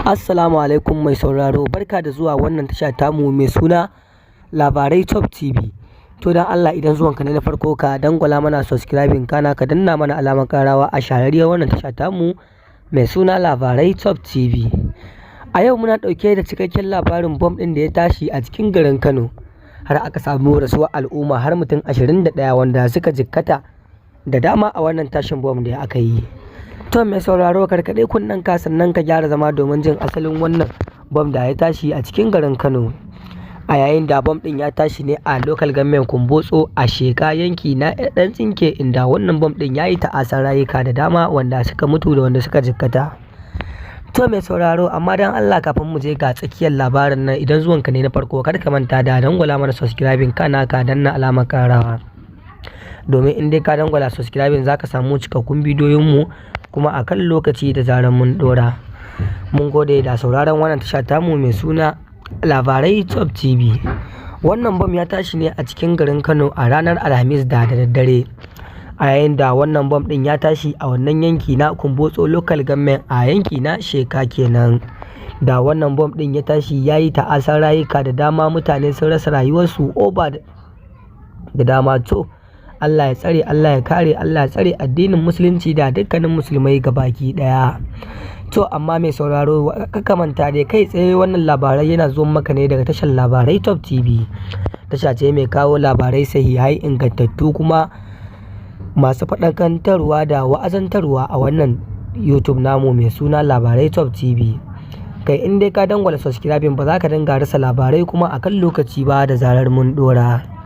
Assalamu alaikum mai sauraro, barka da zuwa wannan tasha tamu mai suna Labarai Top TV. To, don Allah idan zuwanka ne na farko, ka dangwala mana subscribing, kana ka danna mana alamar karawa a shahararriyar wannan tasha tamu mai suna Labarai Top TV. A yau muna ɗauke da cikakken labarin bom ɗin da ya tashi a cikin garin Kano har aka samu rasuwar al'umma har mutum 21 wanda suka jikkata da dama a wannan tashin bom da aka yi. To mai sauraro, karkaɗe kunnen ka, sannan ka gyara zama domin jin asalin wannan bom da ya tashi a cikin garin Kano. A yayin da bom ɗin ya tashi ne a Local Government Kumbotso a Sheka, yanki na ɗan tsinke, inda wannan bom ɗin ya yi ta'asar rayuka da dama wanda suka mutu da wanda suka jikkata. To mai sauraro, amma don Allah kafin mu je ga tsakiyar labarin nan, idan zuwanka ne na farko, kar ka manta da dangwala mana subscribing, kana ka danna alamar karawa. Domin in dai ka dangwala subscribing, za ka samu cikakkun bidiyoyinmu kuma a kan lokaci da zarar mun ɗora. Mun gode da sauraron wannan tasha tamu mai suna Labarai Top TV. Wannan bom ya tashi ne a cikin garin Kano a ranar Alhamis da daddare. A yayin da wannan bom ɗin ya tashi a wannan yanki na Kumbotso Local Government, a yanki na Sheka kenan. Da wannan bom ɗin ya tashi, ya yi ta'asar rayuka da dama, mutane sun rasa rayuwarsu over da dama. To Allah ya tsare, Allah ya kare, Allah ya tsare addinin Musulunci da dukkanin musulmai gabaki ɗaya. To amma mai sauraro, ka manta dai, kai tsaye wannan labarai yana zuwa maka ne daga tashar Labarai Top TV. Tasha ce mai kawo labarai sahihai, ingantattu, kuma masu faɗakantarwa da wa'azantarwa a wannan YouTube namu mai suna Labarai Top TV. Kai, in dai ka dangwala subscribing, ba za ka dinga rasa labarai kuma a kan lokaci ba da zarar mun ɗora.